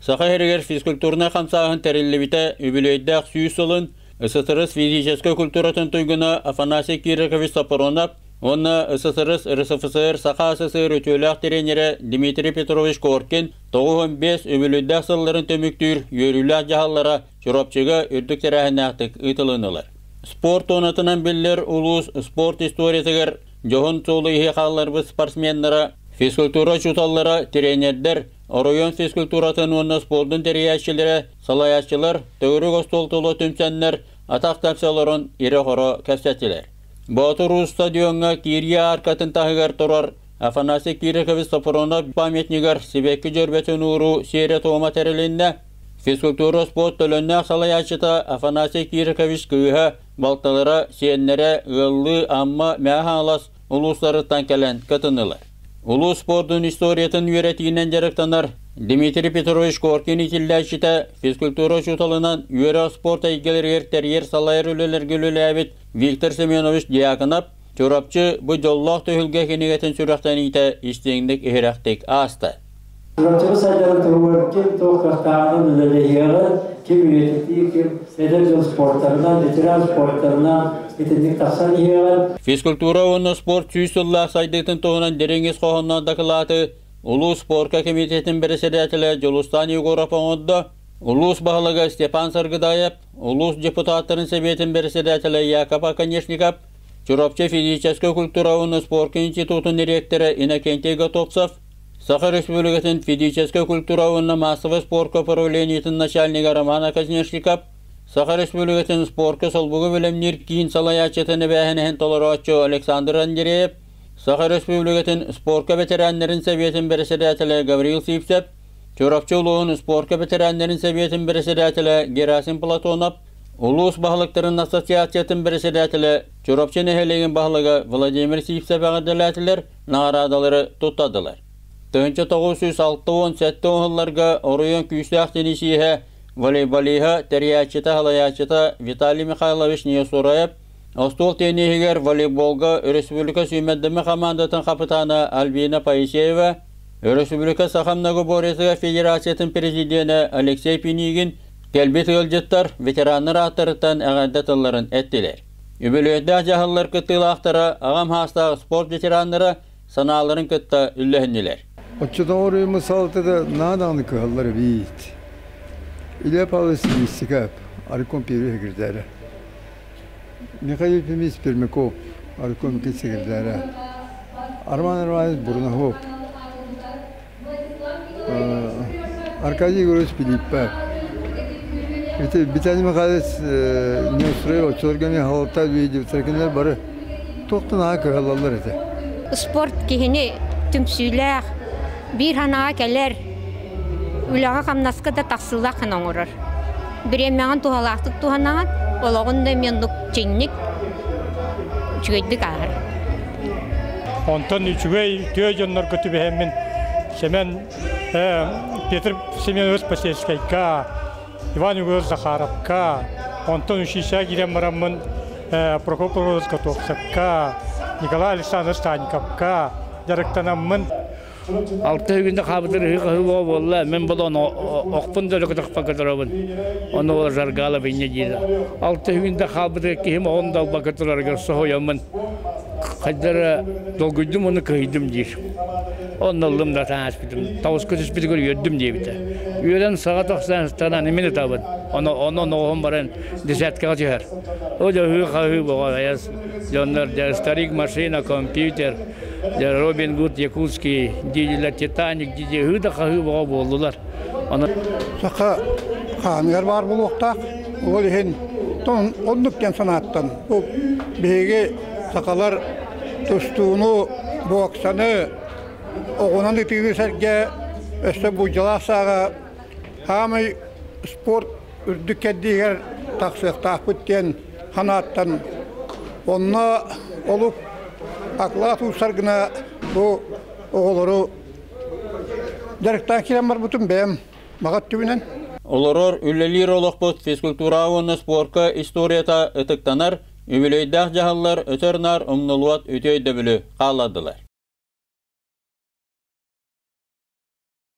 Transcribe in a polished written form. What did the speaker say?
Саха сиригэр физкультурнай хамсааһын тэриллибитэ үбүлүөйдээх 100 сылын СССР физическэй культуратын туйгуна Афанасий Кирикович Сапронов уонна СССР РСФСР Саха СССР үтүөлээх тренерэ Дмитрий Петрович Коркин 95 үбүлүөйдээх сылларын түмүктүүр үөрүүлээх дьаһаллара Чурапчыга үрдүк тэрээһиннээхтик ыытылыннылар. Спорт туонатынан биллэр улуус спорт историятыгар дьоһун суолу иһи хаалларбыт спортсменнара, физкультура учууталлара, тренердэр, оройуон физкультуратын уонна спордун тэрийээччилэрэ, салайааччылар төгүрүк остуол тула түмсэннэр атах тэпсэ олорон ирэ-хоро кэпсэттилэр. Боотур Уус стадиоҥҥа киирии ааркатын таһыгар турар Афанасий Кирикович Сопронов памятнигар сибэкки дьөрбөтүн ууруу сиэрэ-туома тэрилиннэ. Физкультура спорт төлөннөөх салайааччыта Афанасий Кирикович кыыһа, балталара, сиэннэрэ ыаллыы Амма, Мэҥэ Хаҥалас улуустарыттан кэлэн кытыннылар. Улуус спордун историятын үөрэтиинэн дьарыктанар Дмитрий Петрович Коркин иитиллээччитэ физкультура учууталынан үөрэх спорт эйгэлэригэр тэрийэр салайар үлэлэргэ үлэлээбит Виктор Семенович Дьяконов Чурапчы бу дьоллоох түһүлгэ кинигэтин сүрэхтэниитэ истиҥник иһирэхтик ааста. Чурапчыны сайдарын туһугар ким туох кыахтааҕынан үлэлэһиэҕэ, ким үйэтитии, ким эдэр дьон спортарынан, ветеран спортарынан итинник тахсан иһиэҕэ. Физкультура уонна спорт 100 сыллаах сайдыытын туһунан дириҥ ис хоһоонноох дакылааты улуус спорка комитетин бэрэссэдээтэлэ Дьулустаан Егоров оҥордо. Улуус баһылыга Степан Саргыдаев, улуус депутаттарын сэбиэтин бэрэссэдээтэлэ Яков Оконешников, Чурапчы физическэй культура уонна спорка институтун дириэктэрэ Иннокентий Готовцев, Саха Республикатын физическэй культура уонна массовай спорка управлениетын начальнига Роман Оконешников, Саха Республикатын спорка солбугу бэлэмниир киин салайааччытын эбээһинэһин толорооччу Александр Андреев, Саха Республикатын спорка бэтэрээннэрин сэбиэтин бэрэссэдээтэлэ Гаврил Сивцев, Чурапчы улууһун спорка бэтэрээннэрин сэбиэтин бэрэссэдээтэлэ Герасим Платонов, улуус баһылыктарын ассоциациятын бэрэссэдээтэлэ Чурапчы нэһилиэгин баһылыга Владимир Сивцев эҕэрдэлээтилэр, наҕараадалары туттардылар. 1967 сылларга оройуон күүстээх теннисииһэ, волейболиһа, тэрийээччитэ, салайааччыта Виталий Михайлович Неосураев остуол тенниһигэр волейболга өрөспүүбүлүкэ сүүмэрдэммит хамаандатын хапытаана Альбина Поисеева, Өрөспүүбүлүкэ Саха многоборьетыгар федерациятын президенэ Алексей Пинигин кэлбит ыалдьыттар ветераннар ааттарыттан эҕэрдэ тылларын эттилэр. Үбүлүөйдээх дьаһаллар кыттыылаахтара аҕам саастаах спорт ветераннара санааларын кытта үллэһиннилэр. Оччотооҕу оройуоммут салалтата наһаа даҕаны кыһаллар эбит. Илья Павлович Лисиков, Арком первый секретаря. Михаил Ефимович Пермяков, Арком иккис секретаря. Арман Романович Бурнахов, Аркадий Егорович Филиппов. Ити Виталий Михайлович Неустроев оччолорго эмиэ халалтаах видео кинилэр бары туохтан аһа кыһаллаллар этэ. Спорт киһини түмсүүлээх, биир санааҕа кэлэр, үлэҕэ-хамнаска да тахсыылаах гына оҥорор. Бириэмэҕин туһалаахтык туһанаҕын, олоҕун да эмиэ оннук чиҥник, үчүгэйдик ааһар. Онтон үчүгэй үтүө дьоннорго түбэһэммин Семен Петр Семенович Посельскайга, Иван Егорович Захаровка, онтон училищеҕа киирэн бараммын Прокоп Прокопович Готовцевка, Николай Александрович Санниковка дьарыктанаммын Алта күндө хаабытыр ыһыы хаһыы буолла. Мен болон охпун да көтөхпөккө турабын. Ону ол жаргала бинне диир. Алта күндө хаалбытыгар киһим оҕон далбакка турарыгар соһуйаммын. Хайдара долгуйдум ону кыһыйдым диир. Онно ыллым да тааспытым. Тауска түспүтүгэр үөрдүм диэбитэ. Үөрэн саҕа тахсан станан имин ытабын. Ону ону оҕом баран десяткаҕа түһэр. О дьэ хаһыы боҕо айас дьоннор старик машина компьютер Робин Гуд Якутский дииллэр Титаник дии ыһыы да хаһыы бөҕө буоллулар. Аны Саха хааныгар баар буолуохтаах. Ол иһин оннук диэн санааттан бу биһиги сахалар тустууну, боксаны, оҕунан ытыыны сэргэ өссө буулдьалаах сааҕа хаамай спорт үрдүк кэрдиигэр тахсыахтаахпыт диэн санааттан онно олук акылаат уурсар гына бу оҕолору дьарыктаан киирэн барбытым бэйэм баҕа өттүбүнэн. Олорор, үлэлиир олохпут физкультура уонна спорка историята ытыктанар, үбүлүөйдээх дьаһаллар өтөр-наар умнулуот үтүө өйдөбүлү хааллардылар.